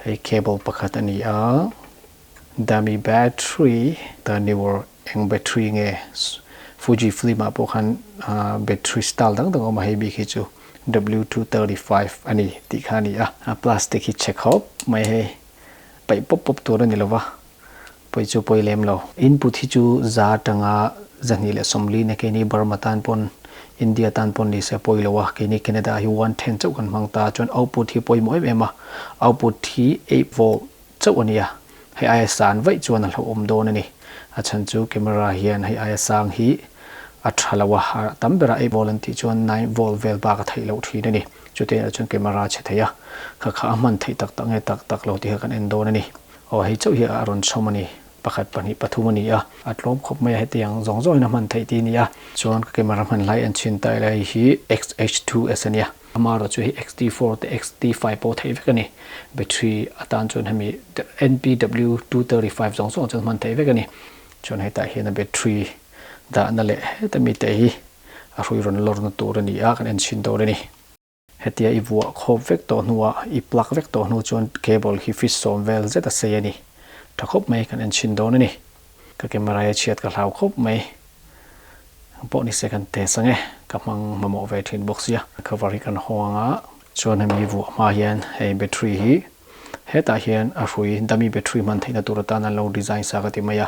Hei cable pakhat a ni a, dummy battery ta newer eng battery nge Fuji film ah pawh khan battery style dang dang a awm a, hei bik hi chu W235 a ni tih kha a ni a. A plastic hi chhe khawp mai hei paih pawp pawp tur a ni lova, pawi chu pawi lem lo. Input hi chu za atanga 240 na keini Burma tan pawn India tan pawn ni se pawi lo a, keini Canada hi 110 chauh kan hmang ta chuan output hi pawimawh em em a, output hi 8 volt chauh a nia, hei aia san vaih chuan a hlauhawm dawn a ni. A chhan chu camera hian hei aia sang hi a tha lo a, a tam berah 8 volt an tih chuan 9 volt vel bak a theih loh thin a ni. Chutiang erawh chuan camera a chhe thei a, kha kha a hman theih tak tak nge tak tak lo tih kha kan en dawn a ni. Aw hei chauh hi a rawn chhawm a ni. Pakhat pahnih pathum a ni a, a tlawm khawp mai a, hetiang zawng zawngin a hman theih tih a ni a. Chuan ka camera hman lai en chhin ta ila hei hi XH2S a nia. Amaherawh chu hei XT4 te XT5 pawh theih vek a ni. Battery atan chuan hemi NPW235 zawng zawng chuan hman theih vek a ni. Chuan hetah hian a battery dahna leh heta mite hi a hrui rawn lawrna tur a ni a, kan en chhin dawn a ni. Hetia i vuah khawp vek tawh hnuah, i plug vek tawh hnu chuan cable hi fish sawm vel zet a sei a ni. Tha khawp mai, kan en chhin dawn a ni. Ka camera hi a chhiat ka hlau khawp mai. Pawh ni se kan test ang e, ka hmang mamawh ve thin bawk sia. Cover hi kan hawng ang a, chuan hemi vuah hma hian hei battery hi hetah hian a hrui dummy battery hman theihna tur atan an lo design sa ka ti mai a,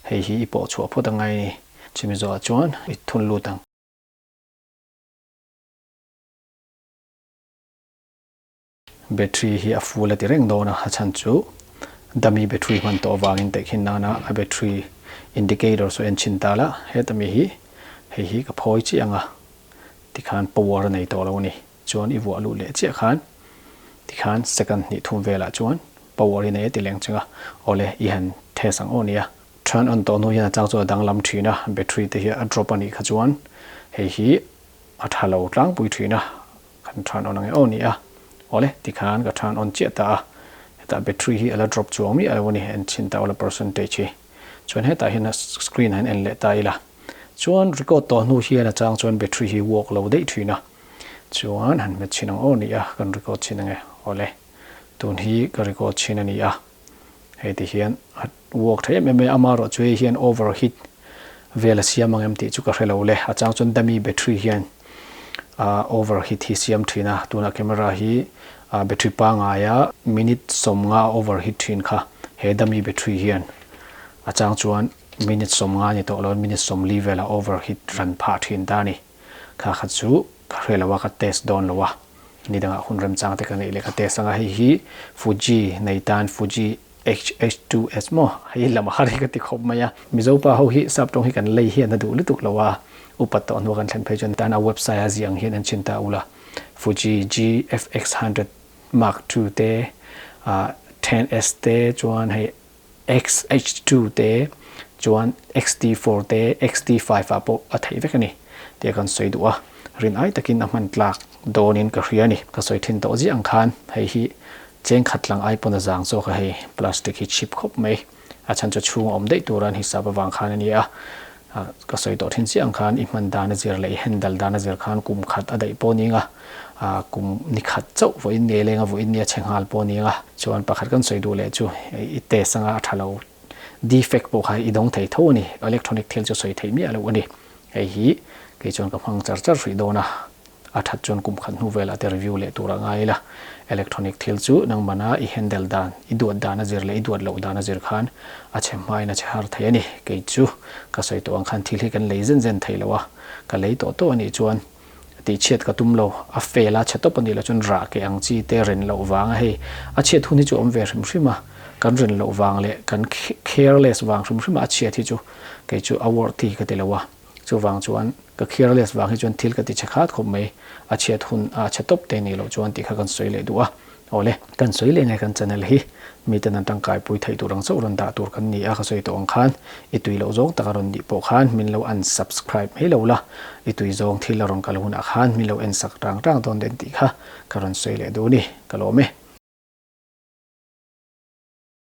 hei hi i pawh chhuah phawt angai a ni. Chumi zawhah chuan i thun lut ang. Battery hi a full a ti reng dawn a, a chhan chu dummy battery hman tawh avangin teh khin nana a battery indicator saw en chhin ta la, heta mi hi hei hi ka phawi chiah ang a, tikhan power a nei tawh lo a ni, chuan i vuah luh leh chiah khan tikhan second hnih thum velah chuan power hi nei a ti leng cheng a, awle i han test ang aw nia. Turn on tawh hnu hian a chang chu a danglam thin a, battery te hi a drop a nih kha chuan hei hi a tha lo tlangpui thin a, kan turn on ang e aw ni a, awle tikhan ka turn on chiah ta a, hetah battery hi a la drop chuang miah lo a ni, en chhin ta ula percentage hi, chuan hetah hian a screen ah hian en leh ta ila, chuan record tawh hnu hian a chang chuan battery hi work lo daih thin a, chuan han hmet chhin ang aw ni a, kan record chhin ang e, awle tun hi ka record chhin a ni a. Hei ti hian a work tha em em mai a, amaherawh chu hei hian over heat vel a siam ang em tih chu ka hre lo le. A chang chuan dummy battery hian ah over heat hi siam thin a, tunah camera hi ah battery pangaia minute 50 over heat thin kha he dummy battery hian a chang chuan minute 50 ni tawh lo minute 40 velah over heat ran phah thin ta a ni. Kha kha chu ka hre lo a, ka test dawn lo a. Ni dangah hun remchang te ka neih leh ka test anga hei hi Fuji nei tan Fuji XH2S maw hei lam a har hi ka ti khawp mai a. Mizo pa ho hi sap tawng hi kan lei hian a duh lutuk lo a, upat tawh hnuah kan thlen phei chuan tan a website a ziah ang hian an chhin ta ula Fuji GFX100 Mark II te 10S te chuan hei XH2 te chuan XT4 te XT5 ah pawh a theih vek a ni tih a kan sawi duh a, rin ai takin a hman tlak dawnin ka hria a ni. Ka sawi thin tawh ziah ang khan hei hi cheng khat lang ai pawn a zang zawk a hei plastic hi chip khawp mai a chhan chu chhung a awm daih tura an hisap avang khan a ni a, ka sawi tawh thin chiah ang khan i hman dan a zir leh i handle dan a zir khan kum khat a daih pawh ning a, kum ni khat chauh vawiin nge leng a vawiin nia chhe nghal pawh ning a, chuan pakhat kan sawi duh leh chu i test anga a tha lo defect pawh kha i dawng thei tho a ni, electronic thil chu sawi theih miah loh a ni, hei hi kei chuan ka hmang char char hrih dawn a. A that chuan kum khat hnu velah te review leh tur a ngai ila. Electronic thil chu nangmana i handle dan, i duat dan a zir leh i duat loh dan a zir khan a chhe hmain a chhe har thei a ni. Kei chu ka sawi tawh ang khan thil hi kan lei zen zen thei lo a, ka lei tawh tawh a nih chuan tihchhiat ka tum lo. A fail a chhe tawp a nih loh chuan rah keh ang chi te ren loh vang a hei a chhiat hun hi chu awm ve hrim hrim a, kan ren loh vang leh kan careless vang hrim hrim a a chhiat hi chu kei chu a worth hi ka ti lo a. Chuvang chuan ka careless vang hi chuan thil ka ti chhe khat khawp mai, a chhiat hun a chhe tawp te nih loh chuan tih kha kan sawi leh duh a. Awle, kan sawi leh nge kan channel hi miten an tangkai pui theih tur ang chauh rawn dah tur kan ni a, ka sawi tawh ang khan i tui loh zawng taka rawn nih pawh khan min lo unsubscribe mai lo la, i tui zawng thil a rawn kal hunah khan min lo en sak rang rang dawn den tih kha ka rawn sawi leh duh a ni, ka lawm e.